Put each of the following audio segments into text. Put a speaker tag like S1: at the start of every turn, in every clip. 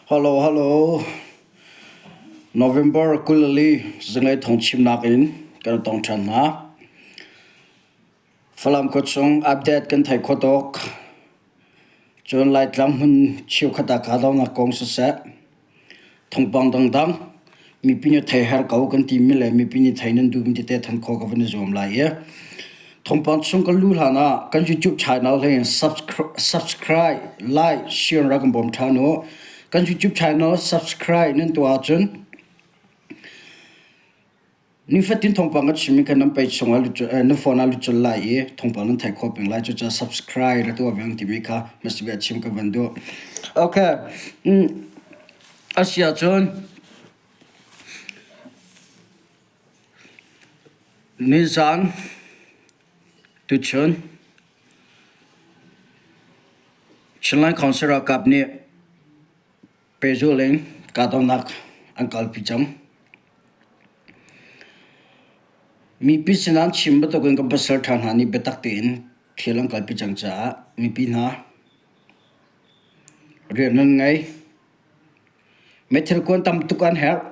S1: Hello, hello. November 24 zinglei thawngchimnak in kan tong ṭhan hna. Falam khuachung update kan thei kho tuk. Cun Laitlang hmun cheukhat ah kahdohnak kong siseh, thawngpang dangdang mipi nih thei her ko kan timi le mipi nih thei nan duhmi tete than khawh ka van i zuam lai i thawngpang chung kan luh hlan ah kan YouTube channel hi subscribe, like, share rak kan bawm ṭhan u. Kan YouTube channel subscribe nan tuah ahcun Nifatin thawngpang ka chimmi kha nan pei chungah na phone ah lut colh lai i thawngpang nan theih khawh peng lai. Cucaah subscribe ra tuah ve ang timi kha hmasabik ah chim ka van duh. Okay. A si ahcun nizan tuchun Chinland Council ralkap nih Pehzulh in kahdohnak an kalpi cang. Mipi sinah an chim bantukin kan pasalṭha hna nih biatak tein thil an kalpi cang caah mipi hna rian nan ngei. Meithal kuan tam tuk an herh.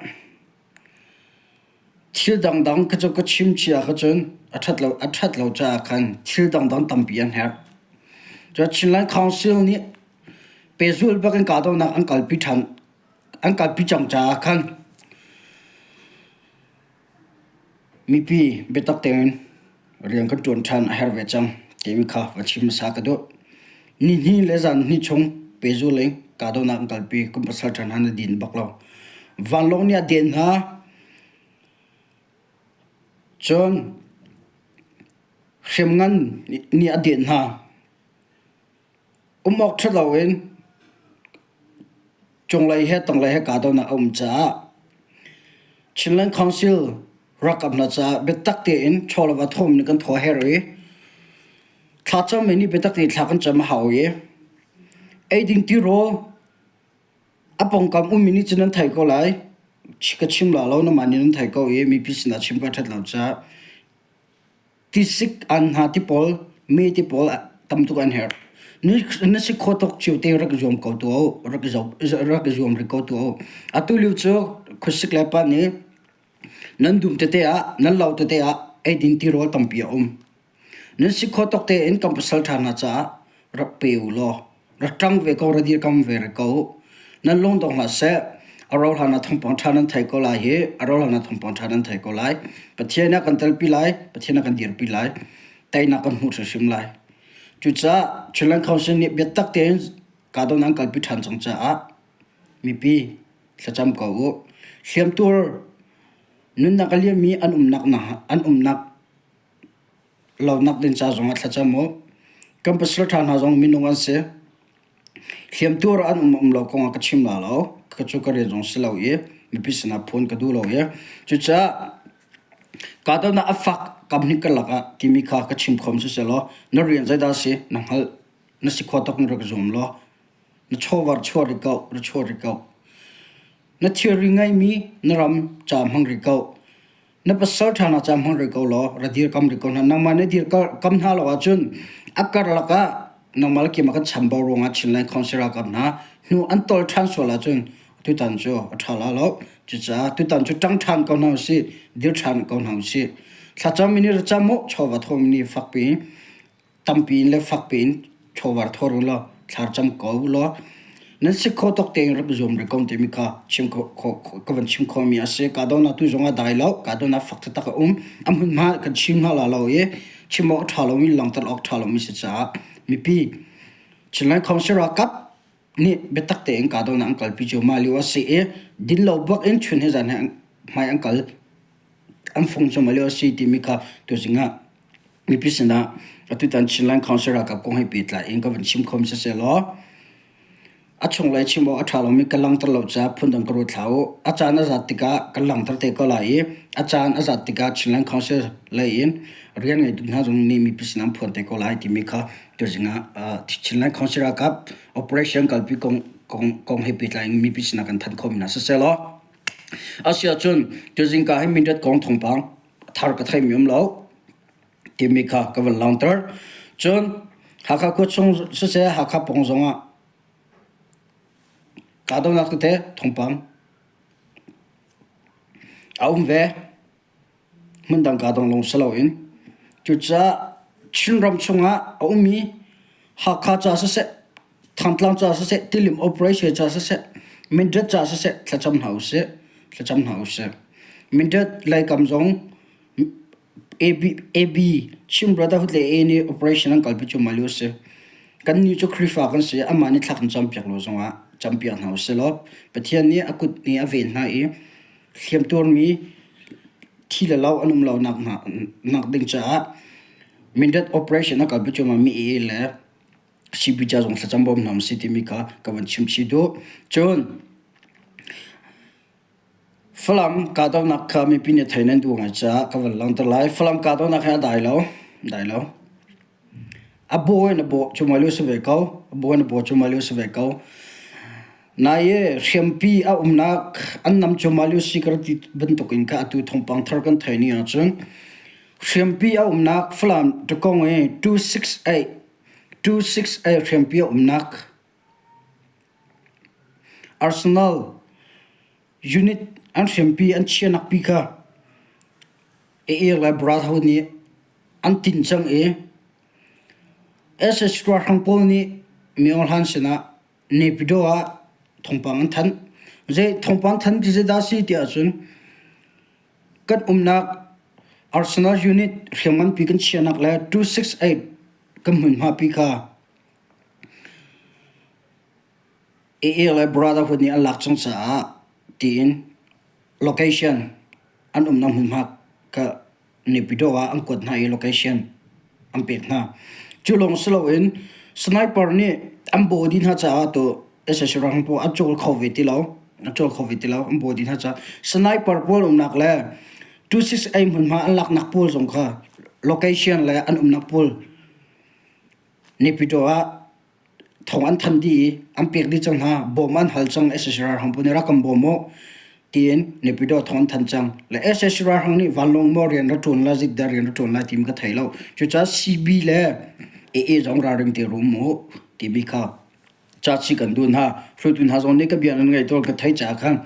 S1: Thil dangdang kha cu ka chim chia kha cun a ṭhat lo, a ṭhat lo caah khan thil dangdang tampi an herh. Cun Chinland Council nih Pehzulh bak in kahdohnak an kalpi ṭhan an kalpi cang caah khan mipi biatak tein rian kan ṭuan ṭhan a herh ve cang timi kha va chim hmasa ka duh. Nihnih le zan hnih chung pehzulh in kahdohnak an kalpi kum pasal ṭhan hna na din bak lo. Vanlawng nih a den hna. Cun hriamngan nih a den hna. Um awk ṭha loin cunglei he tanglei he kahdohnak a um caah Chinland Council ralkap hna caah biatak tein chaw le va thawm nih kan thaw a herh i thlacam mi nih biatak tein thla kan cam a hau i eiding tirawl a pawngkam ummi nih cun nan thei ko lai. Ka chim la lo namah nih nan thei ko i mipi sinah chim ka ṭhat lo caah Tisik an hna ti pawl, me ti pawl tam tuk an herh. Na si kho tuk cio te rak i zuam ko tuah u, rak i rak i zuam rih ko tuah u. Atu lio cu khuasik le pa nih nan dum tete ah, nan lo tete ah eidin tirawl tampi a um. Nan si kho tuk tein kan pasal ṭha hna caah rak pe u law rak ṭang ve ko, ra dirkam ve rih ko u. Nan lung dong hlah seh. A rauh hlan ah thawngpang ṭha nan thei ko lai hi. A rauh hlan ah thawngpang ṭha nan thei ko lai. Pathian a kan telpi lai. Pathian a kan dirpi lai. Teinak kan hmuh hrimhrim lai. Cucaah Chinland Council nih biatak tein kahdohnak an kalpi ṭhan cang caah mipi thlacam ko u. Hliamtuar nunnak a liammi an umnak an umnak lonak ding ca zongah thlacam u. Kan pasal ṭha hna zong minung an si. Hliamtuar an um um lo kongah ka chim la lo. Ka cu ka rian zong si lo i mipi sinah phun ka duh lo i cucaah kahdohnak a fak kam hnik karlak ah timi kha ka chim khom siselaw na rian zeidah a si na hngalh na si khawh tuk in rak zum law na chawvar chuah rih ko ra chuah rih ko na thilri ngeimi na ram ca hmang rih ko Na pasal ṭha hna ca hmang rih ko law ra dirkam rih ko hna. Nangmah nih dirkam hna lo ahcun a karlak ah nangmah le keimah kan chambau ruangah Chinland Council ralkap hna hnu an tol ṭhan sual ahcun tutan cu a ṭha la lo. Cucaah tutan cu ṭang ṭhan ko hna usih, dir ṭhan ko hna usih. Thlacam in i ra cam u, chawva thawm in i fakpi tampi in le fakpi in chawvar thawr u law thlarcam ko u law nan si kho tuk tein rak zuam rih ko timi kha chim kho ka van chim khomi a si kahdohnak tu zong a dai lo kahdohnak fak taktak a um a hmunhma kan chim hna la lo i chim awk a ṭha lomi langhter awk ṭha lomi si caah mipi Chinland Council ralkap nih biatak tein kahdohnak an kalpi cuahmah lio a si i dinlo bak in chun he zan he hmai an kal an fung cuahmah lio a si timi kha tuzing ah mipi sinah atutan Chinland Council ralkap kong he pehtlai in ka van chim khom siseh law a chunglei chim awk a ṭha lomi ka langhter lo caah phundang ka ruat hlah u. A caan a zat tikah kan langhter te ko lai i a caan a zat tikah Chinland Council lei in rian ngeitu hna zong nih mipi sinah an phuan te ko lai timi kha tuzing ah Chinland Council ralkap operation kalpi kong kong kong he pehtlai in mipi sinah kan thanh khomi hna siseh law asiahcun tuzing ka hi Mindat kong thawngpang thar ka theimi um lo timi kha ka van langhter. Cun Hakha khua chung siseh Hakha pawng zongah Kahdohnak tete thawngpang a um ve. Hmundang kahdong lawng si loin. Cucaah Chinram chungah a ummi Hakha ca siseh, Thantlang ca siseh, Tilim operation ca siseh, Mindat ca siseh thlacam hna usih. Thlacam hna usih. Mindat leikam zong AB, AB Chin Brotherhood le A nih operation an kalpi cu mah lio a si. Kannih cu Khrihfa kan si. Amah nih thla kan campiak lo zongah campiak hna usih law Pathian nih a kut nih a ven hna i hliamtuarmi thi le lo an um lo nak hna nak ding caah Mindat operation a kalpi cuahmah mi AA le CB ca zong thlacam bawm hna usih timi kha ka van chim chih duh. Cun Falam kahdohnak kha mipi nih thei nan duh ngai caah ka van langhter lai. Falam kahdohnak hi a dai lo, dai lo. A baw in a bawh cu mah lio si ve ko. A baw in a baw cu mah lio si ve ko. Nai i hriampi a umnak an nam cu mah lio si ka ti bantuk in kha atu thawngpang thar kan theih ni ahcun hriampi a umnak Falam Takong i 268 268 hriampi a umnak Arsenal unit an hriampi an chiahnak pi kha AA le Brotherhood nih an tin cang i SS ralhrang pawl nih Myo Hlan sinah Naypyidaw ah thawngpang an thanh. Zei thawngpang thanh ti zeidah a si tiah cun kan umnak Arsenal unit hriamnganpi kan chiahnak le 268 kan hmunhma pi kha AA le Brotherhood nih an lak cang caah tiin location an umnak hmunhma kha Naypyidaw ah an kuat hna i location an pek hna. Cu lawng si loin sniper nih an body hna caah tu sac rang pawl an cawl kho ve ti lo. An cawl kho ve ti lo. An body hna caah sniper pawl umnak le 268 hmunhma an laknak pawl zong kha location le an umnak pawl Naypyidaw ah thawng an thanh dih i an pek dih cang hna. Bawm an hal cang sac ralhrang pawl nih rak kan bawm u tiin Naypyidaw thawng an thanh cang. Le sac ralhrang nih vanlawng maw rian ra ṭuan lai zik dah rian ra ṭuan lai timi ka thei lo. Cucaah CB le AA zong ralring te rum u timi kha cachi kan duh hna. Hruaitu hna zong nih ka bia nan ngaih tawn ka theih caah khan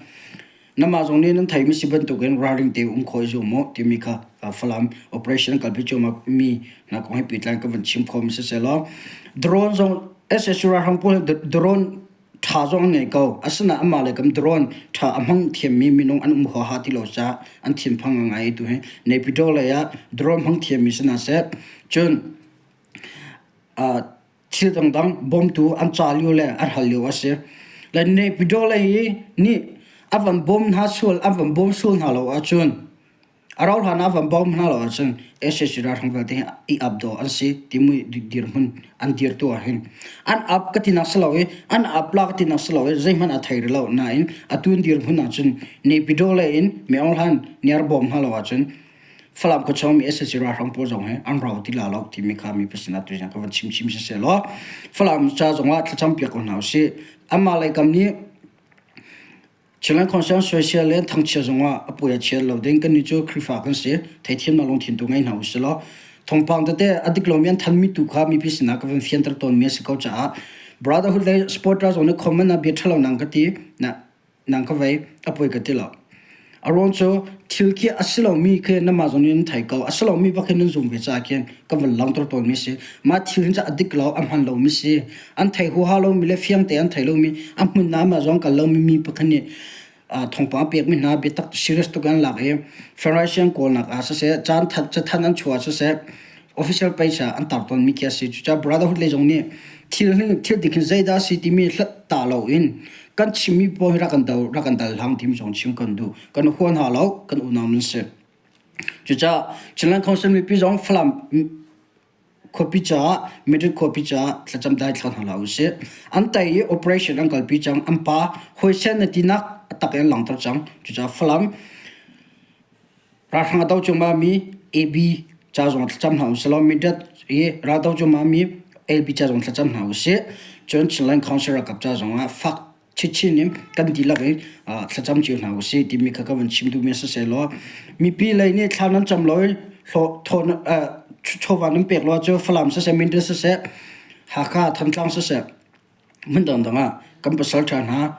S1: Namah zong nih nan theimi si bantukin ralring te um khawh i zum u timi kha Falam operation kalpi cuahmah mi hna kong he pehtlai ka van chim khawhmi siseh law drone zong SSU ralhrang pawl drone ṭha zong an ngei ko. Asinain amah le kam drone ṭha a hmang thiammi minung an um huaha ti lo caah an thinphang ngai tu hi Naypyidaw lei ah drone hmang thiammi si hna seh. Cun thil dangdang bawmtu an ca lio le an hal lio a si. Le Naypyidaw lei i nih a van bawm hna sual an van bawm sual hna lo ahcun a rauh hlan ah a van bawm hna lo ahcun sac ralhrang vialte hi i ap dawh an si timi dirhmun an dir tu ahhin an ap ka tinak si lo i an ap la ka tinak si lo i zeihmanh a thei rih lo nain atu an dirhmun ahcun Naypyidaw lei in Myo Aung Hlaing nih a bawm hna lo ahcun Falam khuachung mi sac ralhrang pawl zong hi an rau ti la lo timi kha mipi sinah tuzing ka van chim chim siseh law Falam ca zongah thlacam piak ko hna usih. Amah lei kam nih Chinland Council soisel le thangchia zongah a puai a chia lo ding kannih cu Khrihfa kan si theithiamnak lungthin tu ngei hna usih law thawngpang tete a dik lomi an thanmi tu kha mipi sinah ka van fianter tawnmi a si ko caah Brotherhood le supporter zong nih comment ah bia ṭhalo nang ka ti na nang ka vei a poi ka ti lo. A ruang cu thil khi a si lomi khi namah zong nih nan thei ko. A si lomi bak hin nan zum ve caah khin ka van langhter tawnmi si. Mah thil hin cu a dik lo, a hman lomi si. An thei huaha lomi le fiang te an thei lomi, a hmun ah amah zong kal lomi mi pakhat nih thawngpang a pekmi hna biatak serious tuk an lak i Pharisee kawlnak ah siseh, caan that cathan an chuah siseh, official page ah an tar tawnmi khi a si. Cucaah Brotherhood lei zong nih thil thil dik hin zeidah a si timi hlat ta loin kan chimmi pawl hi rak kan do rak kan dal hlang timi zong chim kan duh. Kan hua hna lo, kan unau nan si. Cucaah Chinland Council mipi zong Falam khuapi caah Madrid khuapi caah thlacam dai thla hna hlah usih. An tei i operation an kalpi cang. An pa huaisen na tinak a tak in an langhter cang. Cucaah Falam Ralhrang a do cuahmah mi AB ca zong thlacam hna usih law Mindat i ral do cuahmah mi LB ca zong thlacam hna usih. Cun Chinland Council ralkap ca zong ah fak chinchin in kan dihlak in thlacam cio hna usih timi kha ka van chim duhmi a si sehlaw mipi lei nih thla nan cam lo i chawva nan pek lo ahcun Falam siseh Mindat siseh Hakha Thantlang siseh hmun dangdang ah kan pasal ṭha hna.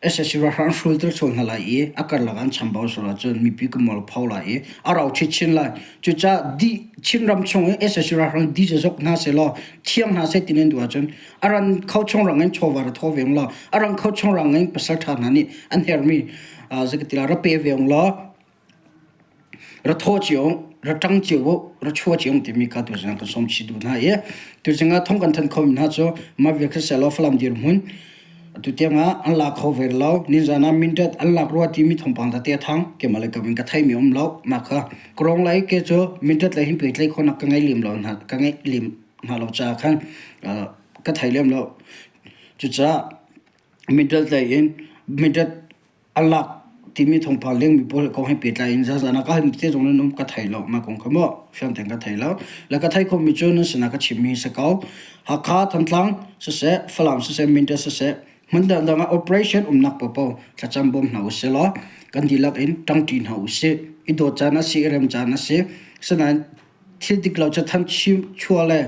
S1: SSC ralhrang an hrulter sual hna lai i a karlak an chambau sual ahcun mipi kan mualpho lai i a rau chinchin lai. Cucaah dih Chinram chung i SSC ralhrang dih zok hna sehlaw thiang hna seh ti nan duh ahcun a ran kho chung rang in chawva ra thaw ve ung law a rang kho chung rang in pasal ṭha hna nih an herhmi zeikatila ra pe ve ung law Ra thaw cio, ra ṭang cio u, ra chua cio timi kha tuzing ah kan sawm chih duh hna i tuzing ah thong kan thanh khomi hna cu mah vial kha sehlaw Falam dirhmun atu tiangah an la kho ve lo. Nizan ah Mindat an lak rua timi thawngpang tete a thang. Keimah le kam in ka theimi um lo. Mah kha ka lai ke cu Mindat lei hin pehtlaih khawhnak ka ngei lem lo hna ka ngeih lem hna lo caah khan ka thei lem lo. Cucaah Mindat lei in Mindat a lak timi thawngpang lengmi pawl kong he pehtlai in zazan ah ka halmi te zong nan um ka thei lo mah kong kha maw fiang tein ka thei lo le ka thei khomi cu nan sinah ka chimmi si ko Hakha Thantlang siseh Falam siseh Mindat siseh hmun dangdang ah operation umnak paohpaoh thlacam bawm hna usih law kan dihlak in ṭangṭi hna usih i dawt caan a si i rem caan a si sinain thil dik lo cu than chim chua le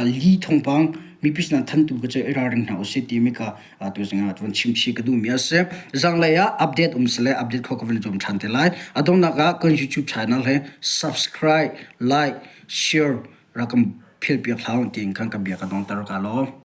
S1: li thawngpang mipi sinah thantu ka cu i ralring hna usih timi kha tu zingah vun chim chih ka duhmi a si. Zanglei ah update um sile update kho ka vun zuam ṭhan te lai. A donghnak ah kan YouTube channel hi subscribe, like, share rak kan philpiak hlah tiin khan ka bia ka dongter ka law.